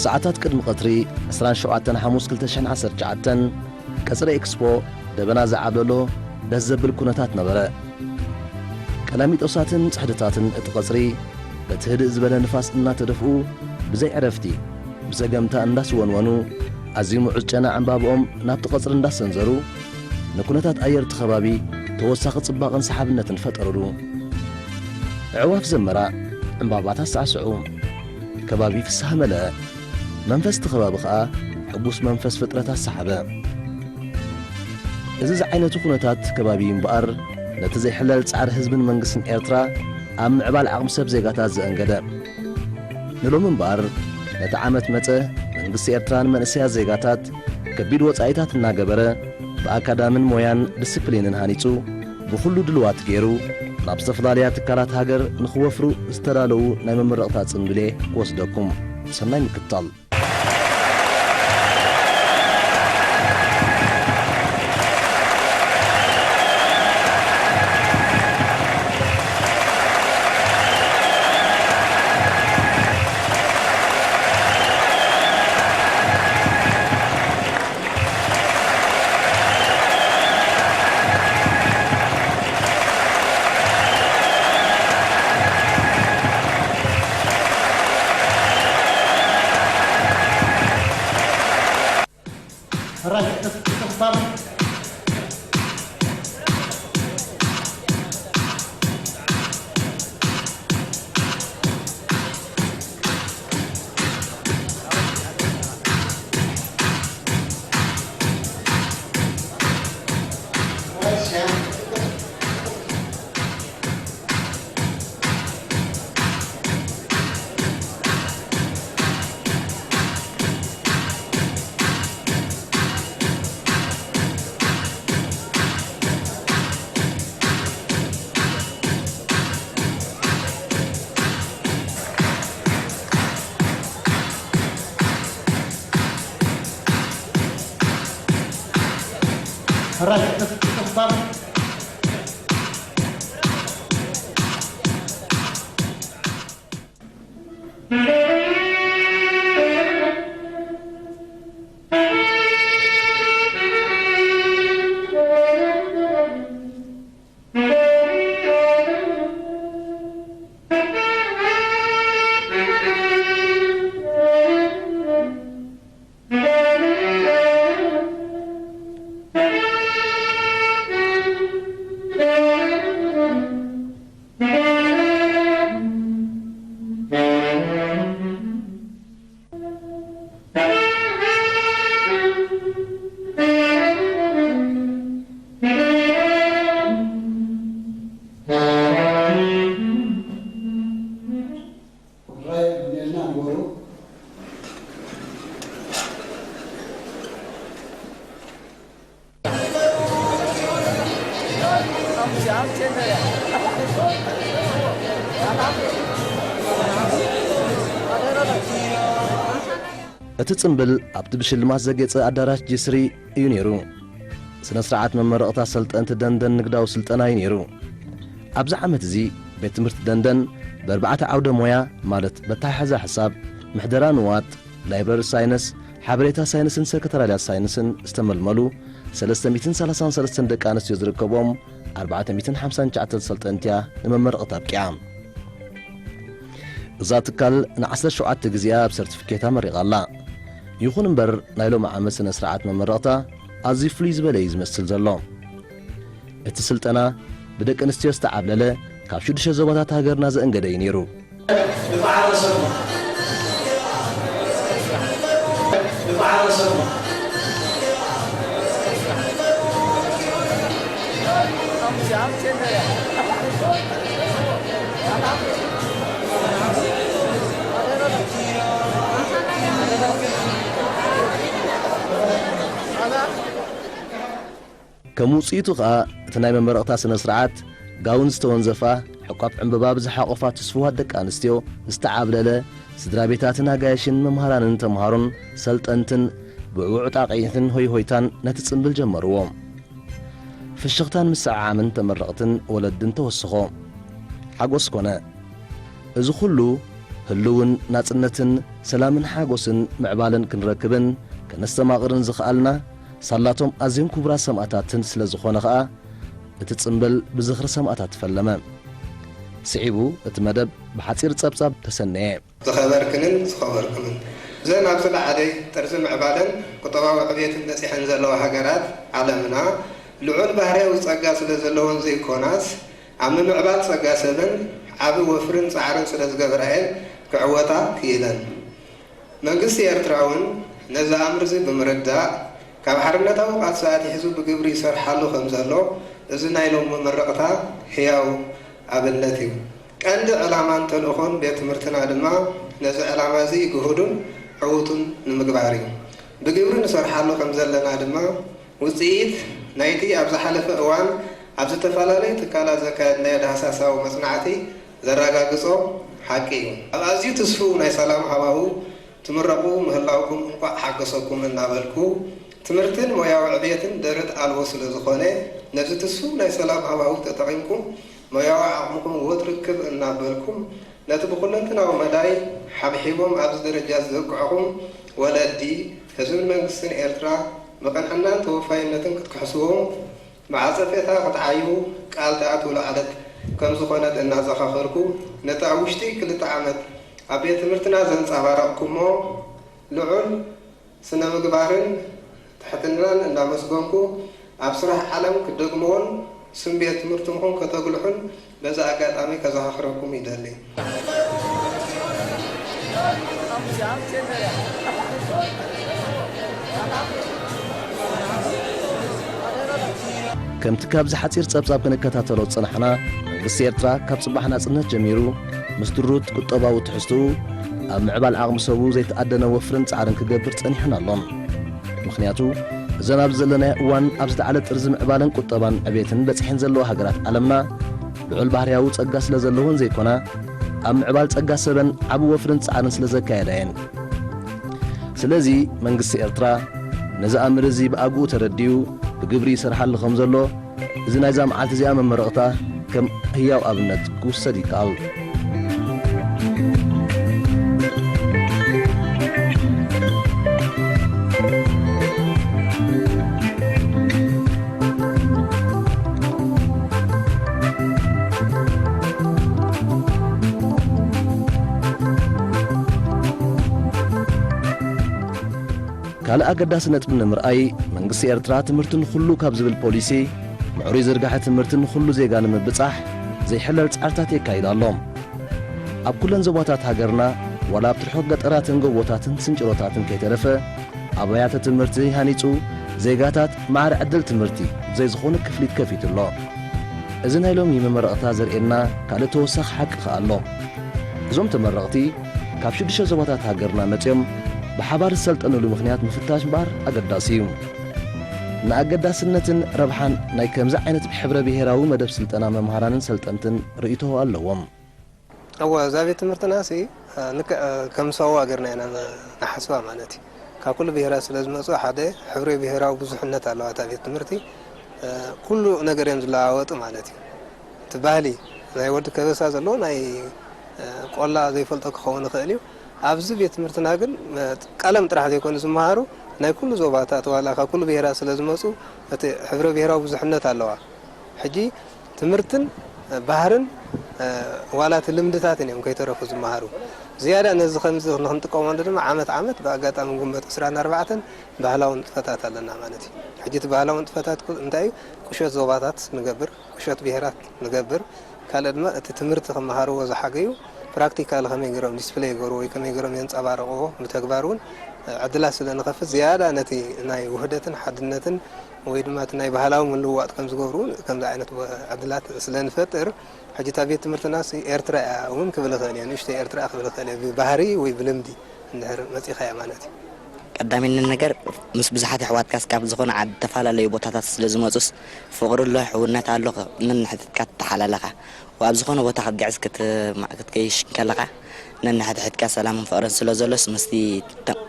ሰዓታት ቅድሚ ቀትሪ ዕስራን ሸውዓተን ሓሙስ ክልተ ሽሕን ዓሰርተ ትሽዓተን፣ ቀጽሪ ኤክስፖ ደበና ዝዓብለሎ ደስ ዘብል ኩነታት ነበረ። ቀላሚጦሳትን ጽሕድታትን እቲ ቀጽሪ በቲ ህድእ ዝበለ ንፋስ እናተደፍኡ፣ ብዘይ ዕረፍቲ ብዘገምታ እንዳስወንወኑ፣ ኣዝዩ ምዑዝ ጨና ዕምባብኦም ናብቲ ቀጽሪ እንዳሰንዘሩ፣ ንኩነታት ኣየር እቲ ከባቢ ተወሳኺ ጽባቐን ሰሓብነትን ፈጠሩሉ። ኣዕዋፍ ዘመራ፣ ዕምባባታት ሳዕስዑ፣ ከባቢ ፍስሃ መለአ። መንፈስ እቲ ከባቢ ኸኣ ሕጉስ መንፈስ ፍጥረታት ሰሓበ። እዚ ዝዓይነቱ ኩነታት ከባቢ እዩ እምበኣር፣ ነቲ ዘይሕለል ጻዕሪ ህዝብን መንግስትን ኤርትራ ኣብ ምዕባል ዓቕሚ ሰብ ዜጋታት ዘእንገደ። ንሎሚ እምበኣር፣ ነቲ ዓመት መጸ መንግስቲ ኤርትራ ንመንእሰያት ዜጋታት ከቢድ ወጻኢታት እናገበረ፣ ብኣካዳምን ሞያን ዲስፕሊንን ሃኒጹ፣ ብኹሉ ድልዋት ገይሩ፣ ናብ ዝተፈላለያ ትካላት ሃገር ንኽወፍሩ ዝተዳለዉ ናይ መመረቕታ ጽምብል እየ ክወስደኩም። ሰናይ ምክትታል። እቲ ጽምብል ኣብቲ ብሽልማት ዘጌጸ ኣዳራሽ ጅስሪ እዩ ነይሩ። ስነ ስርዓት መመረቕታ ሰልጠንቲ ደንደን ንግዳዊ ስልጠና እዩ ነይሩ። ኣብዚ ዓመት እዚ፣ ቤት ትምህርቲ ደንደን ብኣርባዕተ ዓውደ ሞያ፣ ማለት መተሓሕዛ ሕሳብ፣ ምሕደራ ንዋት፣ ላይብረሪ ሳይንስ፣ ሓበሬታ ሳይንስን ሰክረታርያት ሳይንስን ዝተመልመሉ ሰለስተ ሚእትን ሰላሳን ሰለስተን ደቂ ኣንስትዮ ዝርከቦም ኣርባዕተ ሚእትን ሓምሳን ትሽዓተን ሰልጠንቲ እያ ንመመረቕታ ኣብቂዓ። እዛ ትካል ንዓሰርተ ሸውዓተ ግዜኣ ብሰርቲፊኬት ኣመሪቓ ኣላ። ይኹን እምበር፣ ናይ ሎሚ ዓመት ስነ ስርዓት መመረቕታ ኣዝዩ ፍሉይ ዝበለ እዩ ዝመስል ዘሎ። እቲ ስልጠና ብደቂ ኣንስትዮ ዝተዓብለለ፣ ካብ ሽዱሽተ ዞባታት ሃገርና ዘእንገደ እዩ ነይሩ። ከም ውጽኢቱ ኸኣ፣ እቲ ናይ መመረቕታ ስነ ስርዓት፣ ጋውን ዝተወንዘፋ፣ ዕቋብ ዕምበባ ብዝሓቖፋ ትስፉዋት ደቂ ኣንስትዮ ዝተዓብለለ፣ ስድራ ቤታትን ኣጋይሽን መምሃራንን ተምሃሮን ሰልጠንትን ብዕዉዕ ጣቕዒትን ሆይ ሆይታን ነቲ ጽምብል ጀመርዎ። ፍሽኽታን ምስዕዓምን ተመረቕትን ወለድን ተወስኾ። ሓጎስ ኮነ። እዚ ኹሉ ህሉውን ናጽነትን ሰላምን ሓጎስን ምዕባለን ክንረክብን ከነስተማቕርን ዝኸኣልና ሳላቶም ኣዝዮም ክቡራት ሰማእታትን ስለ ዝኾነ ኸኣ፣ እቲ ጽምብል ብዝኽሪ ሰማእታት ተፈለመ። ስዒቡ እቲ መደብ ብሓጺር ጸብጻብ ተሰነየ። ዝኸበርክንን ዝኸበርኩምን፣ እዘን ኣብ ዝለዓለ ጥርዚ ምዕባለን ቁጠባዊ ዕብየትን በጺሐን ዘለዋ ሃገራት ዓለምና፣ ልዑል ባህርያዊ ጸጋ ስለ ዘለወን ዘይኮናስ፣ ኣብ ምምዕባል ጸጋ ሰበን ዓቢ ወፍርን ጻዕርን ስለ ዝገብራ እየን ክዕወታ ክኢለን። መንግስቲ ኤርትራ እውን ነዚ ኣምርዚ ብምርዳእ፣ ካብ ሓርነታዊ ቃልሲ ኣትሒዙ ብግብሪ ይሰርሓሉ ከም ዘሎ፣ እዚ ናይ ሎሚ መመረቕታ ህያው ኣብነት እዩ። ቀንዲ ዕላማን ተልእኾን ቤት ትምህርትና ድማ፣ ነዚ ዕላማ እዚ ግሁዱን ዕዉቱን ንምግባር እዩ። ብግብሪ ንሰርሓሉ ከም ዘለና ድማ፣ ውጽኢት ናይቲ ኣብ ዝሓለፈ እዋን ኣብ ዝተፈላለዩ ትካላት ዘካየድናዮ ዳህሳሳዊ መጽናዕቲ ዘረጋግጾ ሓቂ እዩ። ኣብ ኣዝዩ ትስፉው ናይ ሰላም ሃዋሁ ትምረቑ ምህላውኩም እንቋዕ ሓገሰኩም እናበልኩ፣ ትምህርትን ሞያዊ ዕብየትን ደረት ኣልቦ ስለ ዝኾነ፣ ነዚ ትስፉው ናይ ሰላም ሃዋሁ ተጠቒምኩም፣ ሞያዊ ዓቕምኹም ወትሩ ክብ እናበልኩም፣ ነቲ ብኹለንትናዊ መዳይ ሓብሒቦም ኣብዚ ደረጃ ዘብቅዕኹም ወለዲ፣ ህዝብን መንግስትን ኤርትራ ብቕንዕናን ተወፋይነትን ክትክሕስዎም፣ ብዓጸፌታ ክትዓዩ ቃል ትኣትውላ ዕለት ከም ዝኾነት እናዘኻኸርኩ፣ ነቲ ኣብ ውሽጢ ክልተ ዓመት ኣብ ቤት ትምህርትና ዘንጸባረቕኩሞ ልዑል ስነ ምግባርን ትሕትናን እናመስገንኩ፣ ኣብ ስራሕ ዓለም ክደግምዎን ስም ቤት ትምህርትኹም ከተጉልሑን በዚ ኣጋጣሚ ከዘኻኽረኩም ይደሊ። ከምቲ ካብዚ ሓጺር ጸብጻብ ክንከታተሎ ዝጸናሕና፣ መንግስቲ ኤርትራ ካብ ጽባሕ ናጽነት ጀሚሩ፣ ምስ ድሩት ቁጠባዊ ትሕዝትኡ፣ ኣብ ምዕባል ዓቕሚ ሰቡ ዘይተኣደነ ወፍርን ጻዕርን ክገብር ጸኒሑን ኣሎን። ምኽንያቱ፣ እዘን ኣብዚ ዘለናዮ እዋን ኣብ ዝለዓለ ጥርዚ ምዕባለን ቁጠባን ዕብየትን በጺሐን ዘለዋ ሃገራት ዓለምና፣ ልዑል ባህርያዊ ጸጋ ስለ ዘለወን ዘይኮና፣ ኣብ ምዕባል ጸጋ ሰበን ዓቢ ወፍርን ጻዕርን ስለ ዘካየዳ እየን። ስለዚ መንግስቲ ኤርትራ ነዚ ኣምር እዚ ብኣግኡ ተረዲኡ ብግብሪ ይሰርሓሉ ከም ዘሎ፣ እዚ ናይዛ መዓልቲ እዚኣ መመረቕታ ከም ህያው ኣብነት ክውሰድ ይከኣል። ካልእ ኣገዳሲ ነጥቢ ንምርኣይ፣ መንግስቲ ኤርትራ ትምህርቲ ንኹሉ ካብ ዝብል ፖሊሲ፣ ምዕሩይ ዝርጋሐ ትምህርቲ ንኹሉ ዜጋ ንምብጻሕ ዘይሕለል ጻዕርታት የካይድ ኣሎ። ኣብ ኩለን ዞባታት ሃገርና፣ ዋላ ኣብቲ ርሑቕ ገጠራትን ጎቦታትን ስንጭሮታትን ከይተረፈ፣ ኣብያተ ትምህርቲ ሃኒጹ፣ ዜጋታት ማዕረ ዕድል ትምህርቲ ብዘይ ዝኾነ ክፍሊት ከፊቱ ኣሎ። እዚ ናይ ሎሚ መመረቕታ ዘርእየና ካልእ ተወሳኺ ሓቂ ከኣ ኣሎ። እዞም ተመረቕቲ ካብ ሽዱሽተ ዞባታት ሃገርና መጺኦም ብሓባር ዝሰልጠንሉ ምኽንያት ምፍታሽ እምበኣር ኣገዳሲ እዩ። ንኣገዳስነትን ረብሓን ናይ ከምዚ ዓይነት ብሕብረ ብሄራዊ መደብ ስልጠና መምሃራንን ሰልጠንትን ርእይቶ ኣለዎም። እወ፣ እዛ ቤት ትምህርትና ሲ፣ እ፣ ንክ-፣ እ፣ ከም ሳዋ ሃገርና ኢና ን-፣ ንሓስባ ማለት እዩ። ካብ ኩሉ ብሄራት ስለ ዝመጹ ሓደ ሕብረ ብሄራዊ ብዙሕነት ኣለዋ እታ ቤት ትምህርቲ። እ፣ ኩሉ ነገር እዮም ዝለዋወጡ ማለት እዩ። እቲ ባህሊ ናይ ወዲ ከበሳ ዘለዎ ናይ፣ እ፣ ቆላ ዘይፈልጦ ክኸውን ይኽእል እዩ። ኣብዚ ቤት ትምህርትና ግን፣ እ፣ ቀለም ጥራሕ ዘይኮኑ ዝመሃሩ ናይ ኩሉ ዞባታት ዋላ ካብ ኩሉ ብሄራት ስለ ዝመጹ እቲ ሕብረ ብሄራዊ ብዙሕነት ኣለዋ። ሕጂ ትምህርትን ባህርን፣ እ፣ ዋላ እቲ ልምድታትን እዮም ከይተረፉ ዝመሃሩ። ዝያዳ ነዚ ከምዚ ንክንጥቀመሉ ድማ ዓመት ዓመት ብኣጋጣሚ ግንቦት ዕስራን ኣርባዕተን ባህላዊ ንጥፈታት ኣለና ማለት እዩ። ሕጂ እቲ ባህላዊ ንጥፈታት ኩ-፣ እንታይ እዩ? ቁሸት ዞባታት ንገብር፣ ቁሸት ብሄራት ንገብር። ካልእ ድማ እቲ ትምህርቲ ክመሃርዎ ዝሓገዩ ፕራክቲካል ከመይ ገይሮም ዲስፕሌይ ይገብርዎ ወይ ከመይ ገይሮም የንጸባርቕዎ ብተግባር እውን፣ እ፣ ዕድላት ስለ ንኸፍት ዝያዳ ነቲ ናይ ውህደትን ሓድነትን ወይ ድማ እቲ ናይ ባህላዊ ምልውዋጥ ከም ዝገብሩ እውን ከምዚ ዓይነት ወ-፣ ዕድላት ስለ ንፈጥር፣ ሕጂ እታ ቤት ትምህርትና ሲ ኤርትራ እያ እውን ክብል እኽእል እየ፣ ንእሽተይ ኤርትራ ክብል እኽእል እየ፣ ብባህሪ ወይ ብልምዲ እንድሕር መጺኻያ ማለት እዩ። ቀዳሚነት ነገር ምስ ብዙሓት ኣሕዋትካስ ካብ ዝኾነ ዓዲ፣ ዝተፈላለዩ ቦታታት ስለ ዝመጹስ ፍቕሪ ኣሎ፣ ሕውነት ኣሎ፣ ነንሕድሕድካ ትተሓላለኻ። ወኣብ ዝኾነ ቦታ ክትግዕዝ ክትማ-፣ ክትገይሽ ከለኻ ነንሕድሕድካ ሰላምን ፍቕርን ስለ ዘሎስ ምስቲ ተ-፣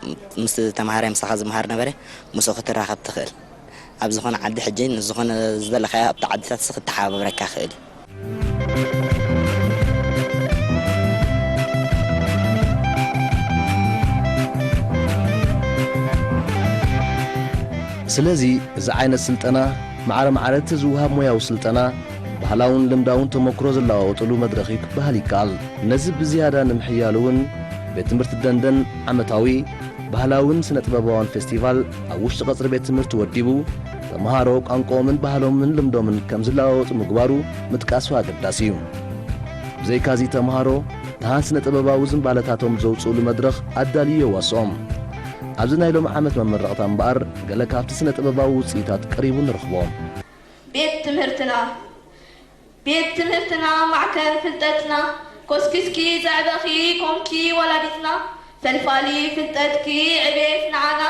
ምስቲ ተምሃራይ ምሳኻ ዝመሃር ነበረ፣ ምስኡ ክትራኸብ ትኽእል። ኣብ ዝኾነ ዓዲ ሕጂ ንዝኾነ ዝደለኻዮ ኣብቲ ዓድታት ሲ ክተሓባበረካ ይኽእል እዩ። ስለዚ እዚ ዓይነት ስልጠና ማዕረ ማዕረ እቲ ዝወሃብ ሞያዊ ስልጠና ባህላውን ልምዳውን ተመክሮ ዝለዋወጥሉ መድረኽ እዩ ክበሃል ይከኣል። ነዚ ብዝያዳ ንምሕያል እውን ቤት ትምህርቲ ደንደን ዓመታዊ ባህላውን ስነ ጥበባውን ፌስቲቫል ኣብ ውሽጢ ቀጽሪ ቤት ትምህርቲ ወዲቡ ተምሃሮ ቋንቋኦምን ባህሎምን ልምዶምን ከም ዝለዋወጡ ምግባሩ ምጥቃሱ ኣገዳሲ እዩ። ብዘይካዚ ተምሃሮ ደሃን ስነ ጥበባዊ ዝንባለታቶም ዘውፅእሉ መድረኽ ኣዳልዩ የዋስኦም። ኣብዚ ናይ ሎሚ ዓመት መመረቕታ እምበኣር ገለ ካብቲ ስነ ጥበባዊ ውፅኢታት ቀሪቡ ንረኽቦ። ቤት ትምህርትና ቤት ትምህርትና ማዕከን ፍልጠትና ኮስኪስኪ ዘዕበኺ ኮንኪ ወላዲትና ፈልፋሊ ፍልጠትኪ ዕቤት ንዓና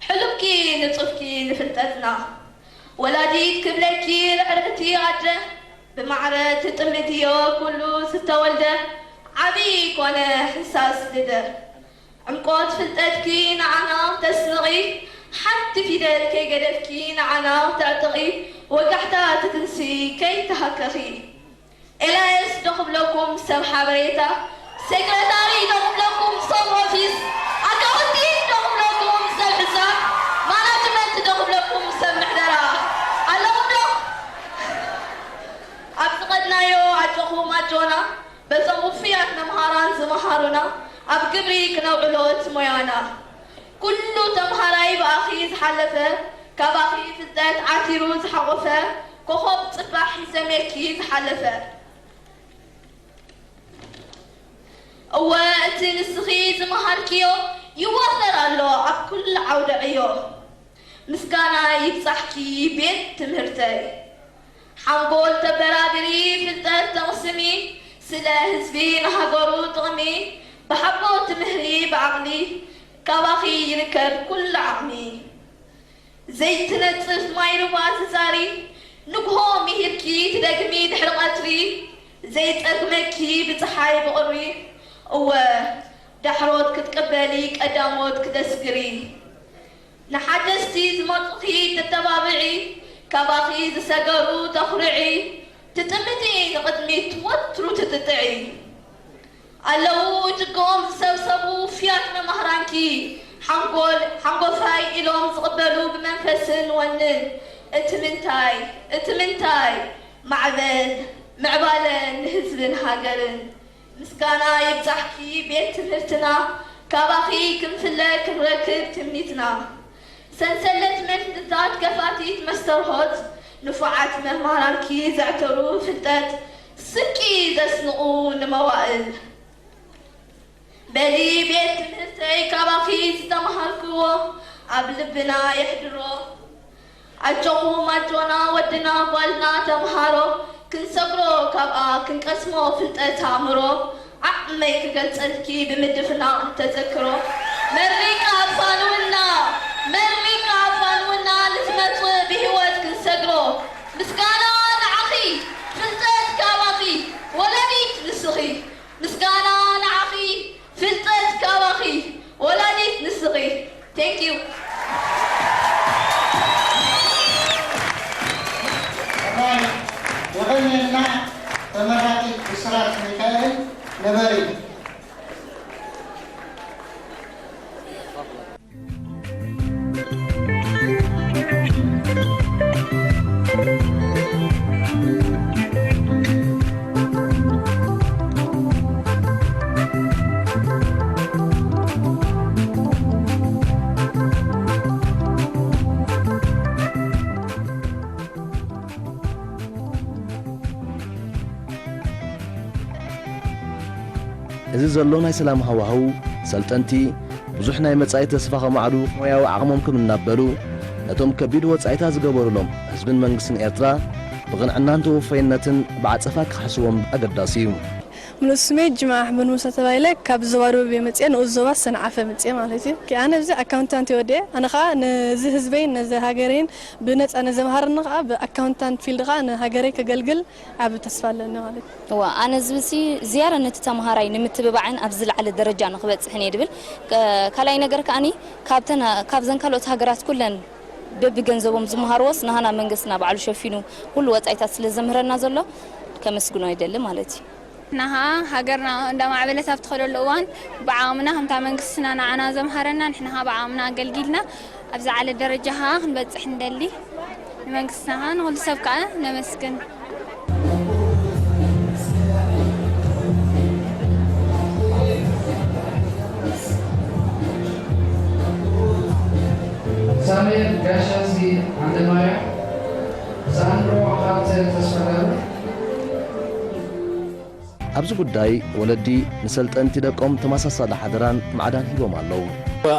ሕሉምኪ ንጹፍኪ ንፍልጠትና ወላዲት ክብለኪ ርሕርሕቲ ኣደ ብማዕረ ትጥምትዮ ኩሉ ዝተወልደ ዓብዪ ኮነ ሕሳስ ልደ ዕምቆት ፍልጠትኪ ንዓና ክተስንቒ ሓንቲ ፊደል ከይገደፍኪ ንዓና ክተዕጥቒ ወጋሕታ ትትንስኢ ከይተሃከኺ ኤላየስ ዶ ክብለኩም ሰብ ሓበሬታ ሴክረታሪ ዶ ክብለኩም ሰብ ኦፊስ ኣካውንቲንግ ዶ ክብለኩም ሰብ ሕሳብ ማናጅመንት ዶ ክብለኩም ሰብ ምሕደራ ኣለኹም ዶ ኣብ ዝኸድናዮ ኣጆኹም ኣጆና በዞም ውፉያት መምሃራን ዝመሃሩና ኣብ ግብሪ ክነውዕሎ እቲ ሞያና ኩሉ ተምሃራይ ብኣኺ ዝሓለፈ ካባኺ ፍልጠት ዓቲሩ ዝሓቖፈ ኮኾብ ጽባሕ ይሰምየኪ ዝሓለፈ እወ እቲ ንስኺ ዝመሃርክዮ ይዋፈር ኣሎ ኣብ ኩሉ ዓውደ ዕዮ ምስጋና ይብጻሕኪ ቤት ትምህርተይ ሓንጎል ተበራብሪ ፍልጠት ተቕስሚ ስለ ህዝቢ ንሃገሩ ጥቕሚ ብሓቦ ትምህሪ ብዓቕሊ ካባኺ ይርከብ ኩሉ ዓቕሚ ዘይትነጽፍ ማይ ሩባ ዝዛሪ ንግሆ ሚሂርኪ ትደግሚ ድሕሪ ቐትሪ ዘይጸግመኪ ብጸሓይ ብቑሪ እወ ዳሕሮት ክትቅበሊ ቀዳሞት ክተስግሪ ንሓደስቲ ዝመጹኺ ተተባብዒ ካባኺ ዝሰገሩ ተኹርዒ ትጥምቲ ንቕድሚት ወትሩ ትጥጥዒ ኣለዉ እጅግኦም ዝሰብሰቡ ውፍያት መማህራንኪ ሓንጎል ሓንጎፋይ ኢሎም ዝቕበሉ ብመንፈስን ወንን እቲ ምንታይ እቲ ምንታይ ማዕበል ምዕባለ ንህዝብን ሃገርን ምስጋና ይብጻሕኪ ቤት ትምህርትና ካባኺ ክንፍለ ክንረክብ ትምኒትና ሰንሰለት መንነታት ከፋቲት መስተርሆት ንፉዓት መማህራንኪ ዘዕተሩ ፍልጠት ስንቂ ዘስንቑ ንመዋእል በሊ ቤት ትምህርተይ ካባኺ ዝተምሃርክዎ ኣብ ልብና የሕድሮ ኣጆኹም ኣጆና ወድና ጓልና ተምሃሮ ክንሰግሮ ካብኣ ክንቀስሞ ፍልጠት ኣእምሮ ዓቕመይ ክገልጸልኪ ብምድፍናቕ ንተዘክሮ መሪቃ ኣፋንውና መሪቃ ኣፋንውና ንዝመጽእ ብህይወት ክንሰግሮ ምስጋና ንዓኺ ፍልጠት ካባኺ ወላዲት ንስኺ ምስጋና ንዓኺ ፍልጠት ካባኺ ወላዲት ንስኺ Thank you የቐንየልና ተመራቂት ብስራት ሚካኤል ንበሪ እዚ ዘሎ ናይ ሰላም ሃዋህው ሰልጠንቲ ብዙሕ ናይ መጻኢ ተስፋ ከማዕዱ ሞያዊ ዓቕሞም ክምናበሉ ነቶም ከቢድ ወጻኢታት ዝገበሩሎም ህዝብን መንግስትን ኤርትራ ብቕንዕናን ተወፋይነትን ብዓጸፋ ክኽሕስዎም ኣገዳሲ እዩ። ምሉእ ስመይ ጅማ ኣሕመድ ሙሳ ተባሂለ ካብ ዞባ ደቡብ እየ መፅየ ንኡስ ዞባ ሰንዓፈ መፅየ ማለት እዩ ኣነ እዚ ኣካውንታንት እየ ወዲኤ ኣነ ከዓ ነዚ ህዝበይን ነዚ ሃገረይን ብነፃ ነዚ መሃርኒ ከዓ ብኣካውንታንት ፊልድ ከዓ ንሃገረይ ከገልግል ዓቢ ተስፋ ኣለኒ ማለት እዩ። እዋ ኣነ ዝብልሲ ዝያዳ ነቲ ተምሃራይ ንምትብባዕን ኣብ ዝለዓለ ደረጃ ንክበፅሕን እየ ድብል ካልኣይ ነገር ከዓኒ ካብተን ካብዘን ካልኦት ሃገራት ኩለን በቢ ገንዘቦም ዝመሃርዎስ ንሃና መንግስትና ባዕሉ ሸፊኑ ኩሉ ወፃኢታት ስለ ዘምህረና ዘሎ ከመስግኖ ይደሊ ማለት እዩ። ንሃ ሃገርና እንዳማዕበለት ኣብ ትኸደሉ እዋን ብዓቕምና ከምታ መንግስትና ንዓና ዘምሃረና ንሕና ከዓ ብዓቕምና ኣገልጊልና ኣብ ዝዓለ ደረጃ ኸዓ ክንበጽሕ ንደሊ። ንመንግስትና ኸዓ ንኹሉ ሰብ ከኣ ነመስግን። ሳሙኤል ጋሻዝጊ ዓንደማርያም፣ ሳንድሮ ሃብተ ተስፋጋብር። ኣብዚ ጉዳይ ወለዲ ንሰልጠንቲ ደቆም ተመሳሳሊ ሓደራን ማዕዳን ሂቦም ኣለዉ።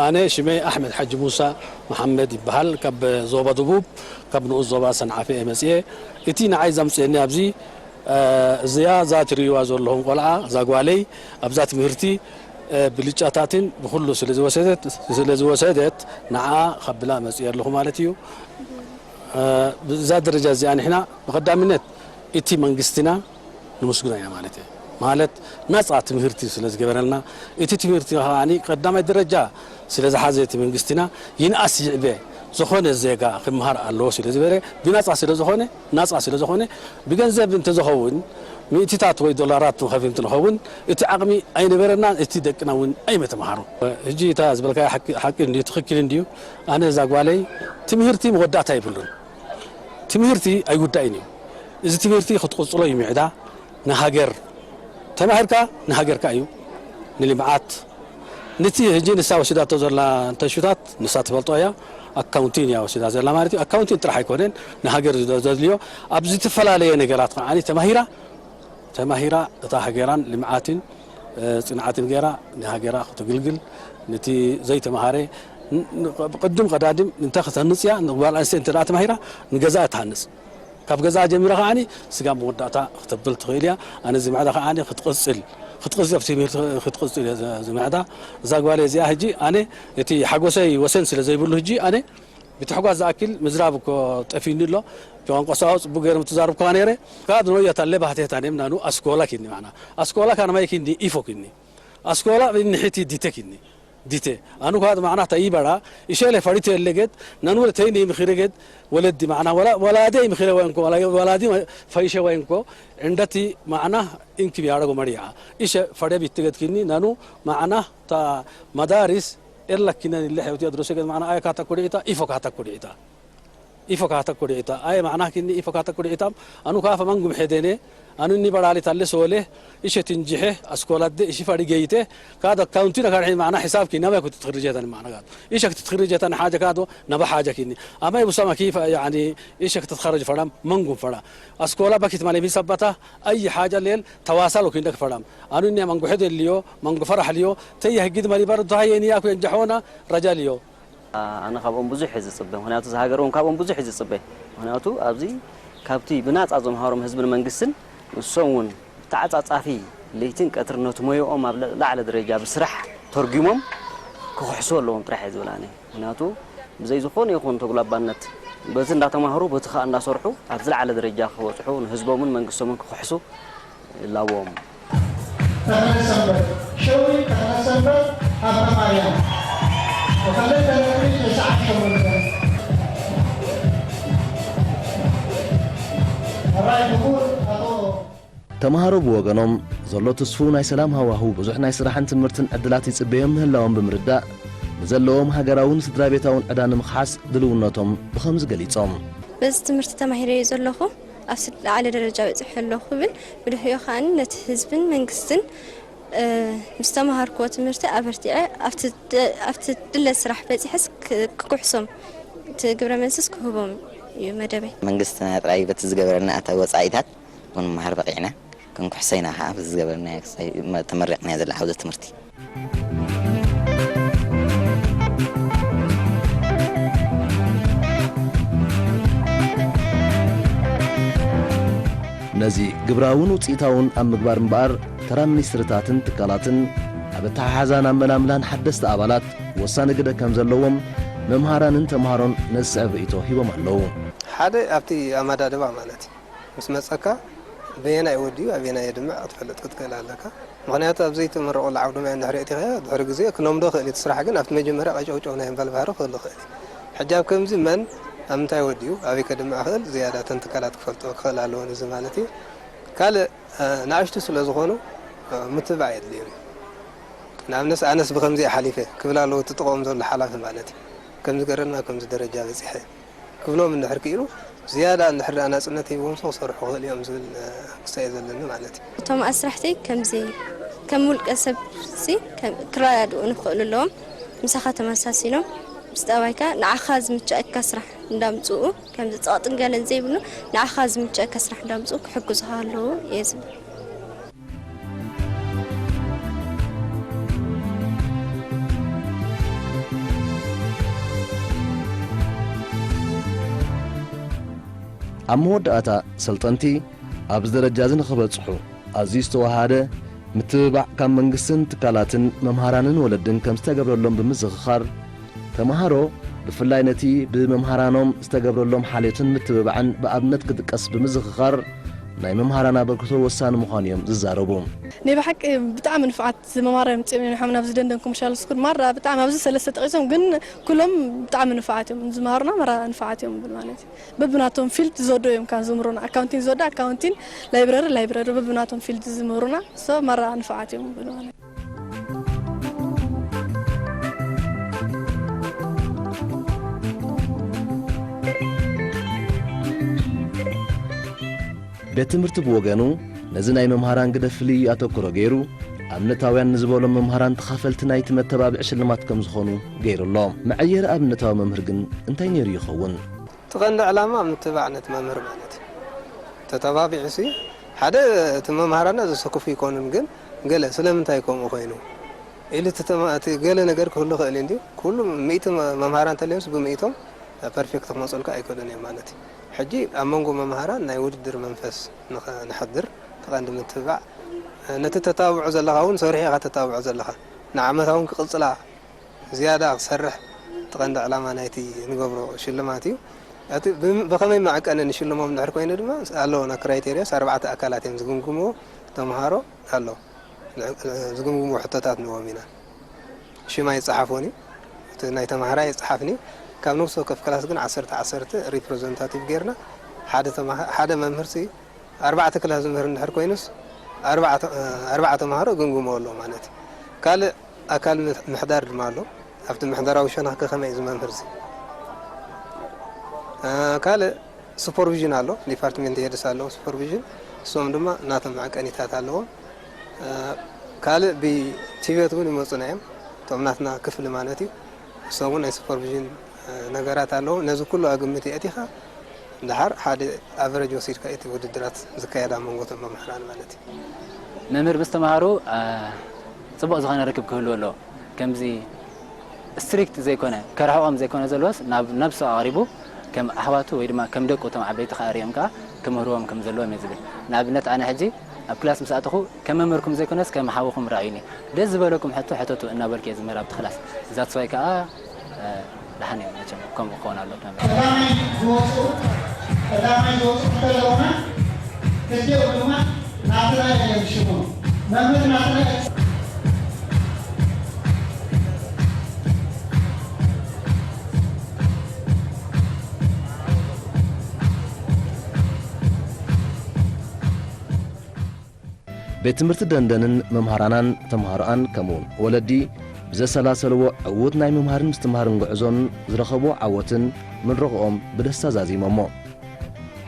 ኣነ ሽመይ ኣሕመድ ሓጂ ሙሳ መሓመድ ይበሃል። ካብ ዞባ ደቡብ ካብ ንኡስ ዞባ ሰንዓፈ እየ መፅኤ። እቲ ንዓይ ዘምፅእኒ ኣብዚ እዚኣ እዛ ትርእይዋ ዘለኹም ቆልዓ እዛ ጓለይ ኣብዛ ትምህርቲ ብልጫታትን ብኩሉ ስለዝወሰደት ስለዝወሰደት ንዓ ከብላ መፅእ ኣለኹ ማለት እዩ። ብዛ ደረጃ እዚኣ ንሕና ብቐዳምነት እቲ መንግስትና ንምስግኖ ኢና ማለት እየ። ማለት ናፃ ትምህርቲ ስለ ዝገበረልና እቲ ትምህርቲ ከዓኒ ቀዳማይ ደረጃ ስለ ዝሓዘ እቲ መንግስትና ይንኣስ ይዕበ ዝኾነ ዜጋ ክምሃር ኣለዎ ስለ ዝበረ ብናፃ ስለ ዝኾነ ናፃ ስለ ዝኾነ ብገንዘብ እንተዝኸውን ሚእትታት ወይ ዶላራት ንኸፍል እንትንኸውን እቲ ዓቕሚ ኣይነበረናን እቲ ደቅና እውን ኣይመተምሃሩ። ሕጂ እታ ዝበልካዮ ሓቂ እንድዩ ትኽክል እንድዩ። ኣነ እዛ ጓለይ ትምህርቲ መወዳእታ ይብሉን ትምህርቲ ኣይውዳእን እዩ። እዚ ትምህርቲ ክትቕፅሎ እዩ ምዕዳ ንሃገር ተማሂርካ ንሃገርካ እዩ ንልምዓት ንቲ ህጂ ንሳ ወሲዳቶ ዘላ እንተሽታት ንሳ ትፈልጦ እያ። ኣካውንቲን እያ ወሲዳ ዘላ ማለት እዩ። ኣካውንቲን ጥራሕ ኣይኮነን ንሃገር ዘድልዮ ኣብ ዝተፈላለየ ነገራት ከዓኒ ተማሂራ ተማሂራ እታ ሃገራን ልምዓትን ፅንዓትን ገይራ ንሃገራ ክተግልግል ንቲ ዘይተማሃረ ብቅድም ቀዳድም እንተ ክተንፅያ ንጓል ኣንስተ እንተ ተማሂራ ንገዛ ትሃንፅ ካብ ገዛኣ ጀሚራ ከዓኒ ስጋብ መወዳእታ ክተብል ትኽእል እያ። ኣነ እዚ ምዕዳ ከዓኒ ክትቕጽል ክትቕጽል ኣብቲ ትምህርቲ ክትቕጽል እየ እዚ ምዕዳ። እዛ ጓለይ እዚኣ ሕጂ ኣነ እቲ ሓጎሰይ ወሰን ስለ ዘይብሉ ሕጂ ኣነ ብትሕጓስ ዝኣክል ምዝራብ እኮ ጠፊኒ ኣሎ። ብቋንቋ ሰዋው ጽቡቅ ገይረ ምትዛረብኩኻ ነይረ። ካብ ንወያታ ኣለባህቴታ ኔም ናኑ ኣስኮላ ኪኒ ማዕና ኣስኮላ ካን ማይ ኪኒ ኢፎ ኪኒ ኣስኮላ ንሕቲ ዲተ ኪኒ ዲተ ኣኑ ኳት ማዕና ተይበራ ኢሸለ ፈሪተ ለገት ነኑ ተይኒ ምኺረገት ወለዲ ማዕና ወላ ወላደ ምኺረ ወንኮ ወላ ወላዲ ፈይሸ ወንኮ እንደቲ ማዕና እንክብ ያረጎ መሪዓ ኢሸ ፈረብ ይትገት ኪኒ ነኑ ማዕና ታ መዳሪስ ኤላ ኪነን ኢለ ሕውቲ ኣድሮሰገት ማዕና ኣይ ካታ ኩዲዒታ ኢፎ ካታ ኩዲዒታ ኢፎ ካታ ኩዲዒታ ኣይ ማዕና ኪኒ ኢፎ ካታ ኩዲዒታም ኣኑ ካፈ መንጉም ሄደኔ ኣኑ ኒ በራሊ ታለ ሶለ ኢሸ ትንጂሐ ኣስኮላደ ኢሺ ፈሪ ገይተ ካዶ ካውንቲ ነካርሒ ማዕና ሒሳብ ኪኒ ኣማይ ኩትትኽርጀተን ማዕና ጋር ኢሸ ክትትኽርጀተን ሓጀ ካዶ ነባ ሓጀ ኪኒ ኣማይ ቡሳማ ኪፈ ያኒ ኢሸ ክትትኸረጅ ፈራም መንጉም ፈራ ኣስኮላ በኪት ማለ ሚሰባታ ኣይ ሓጀ ሌል ተዋሳል ወኪንደክ ፈራም ኣኑ ኒ መንጉ ሕደ ልዮ መንጉ ፈራሕ ልዮ ተይ ህጊድ መሪበር ዱሃየ ኒያኩ የንጀሖና ረጃ ልዮ። ኣነ ካብኦም ብዙሕ እየ ዝፅበ። ምኽንያቱ እዛ ሃገር እውን ካብኦም ብዙሕ እዩ ዝፅበ። ምኽንያቱ ኣብዚ ካብቲ ብናፃ ዘምሃሮም ህዝብን መንግስትን ንሶም እውን ብተዓፃፃፊ ለይትን ቀትርን ነቲ ሞይኦም ኣብ ላዕለ ደረጃ ብስራሕ ተርጒሞም ክኽሕሱ ኣለዎም ጥራሕ እየ ዝብል ኣነ። ምኽንያቱ ብዘይ ዝኾነ ይኹን ተጉላባነት በቲ እንዳተማህሩ በቲ ከዓ እንዳሰርሑ ኣብ ዝለዓለ ደረጃ ክበፅሑ ንህዝቦምን መንግስቶምን ክኽሕሱ ይላዎም። ተኽለሰንበት ሸዊት ተኽለሰንበት ሃብተማርያም ብኽልተ ነጥቢ ተስዓት ሸሞንተ ሕራይ ክቡር ኣቶ ተምሃሮ ብወገኖም ዘሎ ትስፉው ናይ ሰላም ሃዋህው ብዙሕ ናይ ስራሕን ትምህርትን ዕድላት ይፅበዮም ምህላዎም ብምርዳእ ንዘለዎም ሃገራውን ስድራ ቤታውን ዕዳ ንምኽሓስ ድልውነቶም ብኸምዚ ገሊፆም። በዚ ትምህርቲ ተማሂረዮ ዘለኹ ኣብቲ ዝለዓለ ደረጃ በፂሐ ኣለኹ ብል ብድሕሪኡ ከዓኒ ነቲ ህዝብን መንግስትን ምስ ተምሃርክዎ ትምህርቲ ኣበርቲዐ ኣብቲ ድለ ስራሕ በፂሐስ ክኩሕሶም እቲ ግብረ መልስስ ክህቦም እዩ መደበይ። መንግስትና ጥራይ በቲ ዝገበረልና ኣታ ወፃኢታት ክንመሃር በቂዕና ክንኩሕሰ ኢና ከዓ በዚ ዝገበረናዮ ክሳይ ተመሪቕናዮ ዘለና ዓውደ ትምህርቲ። ነዚ ግብራውን ውፅኢታውን ኣብ ምግባር እምበኣር ተራ ሚኒስትርታትን ትካላትን ኣብ ኣተሓሓዛን ኣመላምላን ሓደስቲ ኣባላት ወሳኒ ግደ ከም ዘለዎም መምሃራንን ተምሃሮን ነዚ ዝስዕብ ርእይቶ ሂቦም ኣለዉ። ሓደ ኣብቲ ኣመዳድባ ማለት እዩ። ምስ መጸካ በየናይ ወዲኡ ኣበየናይ የድምዕ ክትፈልጥ ክትክእል ኣለካ። ምኽንያቱ ኣብ ዘይተመረቑሉ ዓውዲ ማይ እንድሕሪ ኣእቲኻዮ ድሕሪ ግዜ ክለምዶ ይኽእል እዩ እቲ ስራሕ ግን ኣብቲ መጀመርያ ቀጨውጨው ናይ ምባል ባህሪ ክህሉ ይኽእል እዩ። ሕጂ ኣብ ከምዚ መን ኣብ ምንታይ ወዲኡ ኣበይ ከድምዕ ይኽእል ዝያዳ እተን ትካላት ክፈልጥኦ ክኽእላ ኣለወን እዚ ማለት እዩ። ካልእ ንኣሽቱ ስለ ዝኾኑ ምትብባዕ የድልዮም እዩ። ንኣብነት ኣነስ ብኸምዚ እየ ሓሊፈ ክብል ኣለዎ እቲ ጥቕኦም ዘሎ ሓላፊ ማለት እዩ። ከምዚ ገረና ከምዚ ደረጃ በጺሐ ክብሎም እንድሕር ክኢሉ፣ ዝያዳ እንድሕር ደኣ ናጽነት ሂብዎም ሰው ክሰርሑ ክኽእል እዮም ዝብል፣ እ፣ ክሳኤ ዘለኒ ማለት እዩ። እቶም ኣስራሕቲ ከምዚ ከም ውልቀ ሰብ ሲ ከም ክረዳድኡ ንኽእሉ ኣለዎም። ምሳኻ ተመሳሲሎም ምስ ጠባይካ ንዓኻ ዝምችኣካ ስራሕ እንዳምጽኡ፣ ከምዚ ጸቕጥን ገለን ዘይብሉ ንዓኻ ዝምችኣካ ስራሕ እንዳምጽኡ ክሕግዙኻ ኣለዉ እየ ዝብል። ኣብ መወዳእታ፣ ሰልጠንቲ ኣብዚ ደረጃ እዚ ንኽበጽሑ ኣዝዩ ዝተወሃደ ምትብባዕ ካብ መንግስትን ትካላትን መምሃራንን ወለድን ከም ዝተገብረሎም ብምዝኽኻር፣ ተምሃሮ ብፍላይ ነቲ ብመምሃራኖም ዝተገብረሎም ሓልዮትን ምትብባዕን ብኣብነት ክጥቀስ ብምዝኽኻር፣ ናይ መምሃራን ኣበርክቶ ወሳኒ ምዃኑ እዮም ዝዛረቡ። ናይ ብሓቂ ብጣዕሚ ንፉዓት መማህራን እዮም መጺኦም እዮም ንሕና ኣብዚ ደንደን ኮመርሻል ስኩል ማራ ብጣዕሚ ኣብዚ ሰለስተ ጠቒሶም ግን ኩሎም ብጣዕሚ ንፉዓት እዮም ዝመሃሩና ማራ ንፉዓት እዮም ብል ማለት እዩ። በብናቶም ፊልድ ዝወዱ እዮም ካብ ዝምህሩና ኣካውንቲንግ ዝወዱ ኣካውንቲንግ ላይብረሪ ላይብረሪ በብናቶም ፊልድ ዝምህሩና ሶ ማራ ንፉዓት እዮም ብል ማለት እዩ። ቤት ትምህርቲ ብወገኑ ነዚ ናይ መምሃራን ግደ ፍልይ ኣተኩሮ ገይሩ ኣብነታውያን ንዝበሎም መምሃራን ተኻፈልቲ ናይቲ መተባብዒ ሽልማት ከም ዝኾኑ ገይሩ ኣሎ። መዐየሪ ኣብነታዊ መምህር ግን እንታይ ነይሩ ይኸውን? እቲ ቀንዲ ዕላማ ምትባዕ ነቲ መምህር ማለት እዩ። ተተባቢዑ ሲ ሓደ እቲ መምሃራና ዘሰክፉ ይኮኑን ግን ገለ ስለምንታይ ከምኡ ኮይኑ ኢሉ እቲ ተማ-፣ እቲ ገለ ነገር ክህሉ ይኽእል እዩ እንድዩ። ኩሉ ሚእቲ መ-፣ መምሃራን እንተልዮምስ ብሚእቶም ፐርፌክት ክመፁልካ ኣይክእሉን እዮም ማለት እዩ። ሕጂ ኣብ መንጎ መምሃራን ናይ ውድድር መንፈስ ንኸ-፣ ንሕድር እቲ ቀንዲ ምትብባዕ ነቲ ተታብዖ ዘለኻ እውን ሰሪሑ ኢኻ ተታብዖ ዘለኻ ንዓመታ እውን ክቕፅላ ዝያዳ ክሰርሕ እቲ ቀንዲ ዕላማ ናይቲ ንገብሮ ሽልማት እዩ። እቲ ብም-፣ ብኸመይ መዐቀኒ ንሽልሞም እንድሕር ኮይኑ ድማ ኣለዉና ክራይቴሪያስ ኣርባዕተ ኣካላት እዮም ዝግምግምዎ ተምሃሮ ኣሎ። ዝግምግምዎ ሕቶታት ንዎም ኢና። ሽም ኣይጸሓፎን እዩ። እቲ ናይ ተምሃራይ ኣይጸሓፍን እዩ። ካብ ነፍሲ ወከፍ ክላስ ግን ዓሰርተ ዓሰርተ ሪፕረዘንታቲቭ ጌርና ሓደ ተምሃ-፣ ሓደ መምህርሲ ኣርባዕተ ክላስ ዝምህር እንድሕር ኮይኑስ ኣርባዕተ፣ ኣርባዕተ ተምሃሮ ግምግሞ ኣሎ ማለት እዩ። ካልእ ኣካል ምሕ-፣ ምሕዳር ድማ ኣሎ። ኣብቲ ምሕደራዊ ሸነኽ ከ ከመይ እዩ እዚ መምህር እዚ? እ፣ ካልእ ሱፐርቪዥን ኣሎ። ዲፓርትሜንት ሄድስ ኣለዉ ሱፐርቪዥን። እሶም ድማ ናቶም መዐቀኒታት ኣለዎም። እ፣ ካልእ ብቲቤት እውን ይመፁና እዮም። እቶም ናትና ክፍሊ ማለት እዩ። እሶም እውን ናይ ሱፐርቪዥን፣ እ፣ ነገራት ኣለዎም። ነዚ ኩሉ ኣብ ግምት የእቲኻ እንድሓር ሓደ ኣቨረጅ ወሲድካ እቲ ውድድራት ዝካየድ ኣብ መንጎ እቶም መምህራን ማለት እዩ። መምህር ምስ ተምሃሮ፣ አ፣ ጽቡቕ ዝኾነ ርክብ ክህልዎ ኣለዎ። ከምዚ ስትሪክት ዘይኮነ፣ ከርሕቖም ዘይኮነ ዘለዎስ ናብ ነብሱ ኣቕሪቡ ከም ኣሕዋቱ ወይ ድማ ከም ደቁ እቶም ዓበይቲ ከኣ ሪኦም ከኣ ክምህርዎም ከም ዘለዎም እየ ዝብል። ንኣብነት ኣነ ሕጂ ኣብ ክላስ ምስ ኣተኹ ከም መምህርኩም ዘይኮነስ ከም ሓውኹም ረኣዩኒ። ደስ ዝበለኩም ሕቶ ሕተቱ እናበልኩ እየ ዝምህር ኣብቲ ክላስ። That's why ከኣ ደሓን እዮም መቸም ከምኡ ክኸውን ኣሎ ትነብር። ቀዳማይ ዝወፁ ቀዳማይ ዝወፁ እንተለውና ክልቲኦም ድማ ናትና እዮም ሽሞም። መምህር ናትና ቤት ትምህርቲ ደንደንን መምሃራናን ተምሃሮኣን ከምኡውን ወለዲ ብዘሰላሰልዎ ዕዉት ናይ ምምሃርን ምስትምሃርን ጉዕዞን ዝረኸብዎ ዓወትን ምርቕኦም ብደስታ ዛዚሞሞ።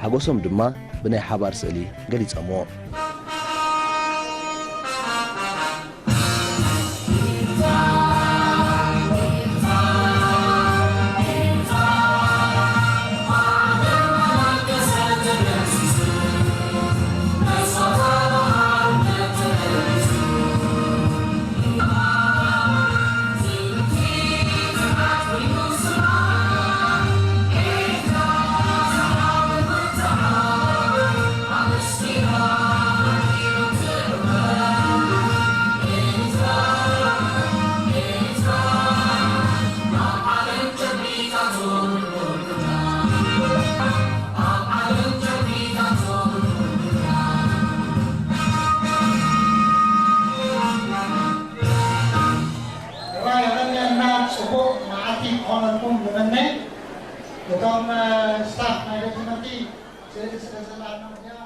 ሓጎሶም ድማ ብናይ ሓባር ስእሊ ገሊጾምዎ። ራይ የቐንየልና፣ ጽቡቕ መዓልቲ ክኾነልኩም ንምነ። እቶም፣ እ፣ ስታፍ ናይ ቤት ትምህርቲ ስእሊ ስለ ዘላና እዚኣ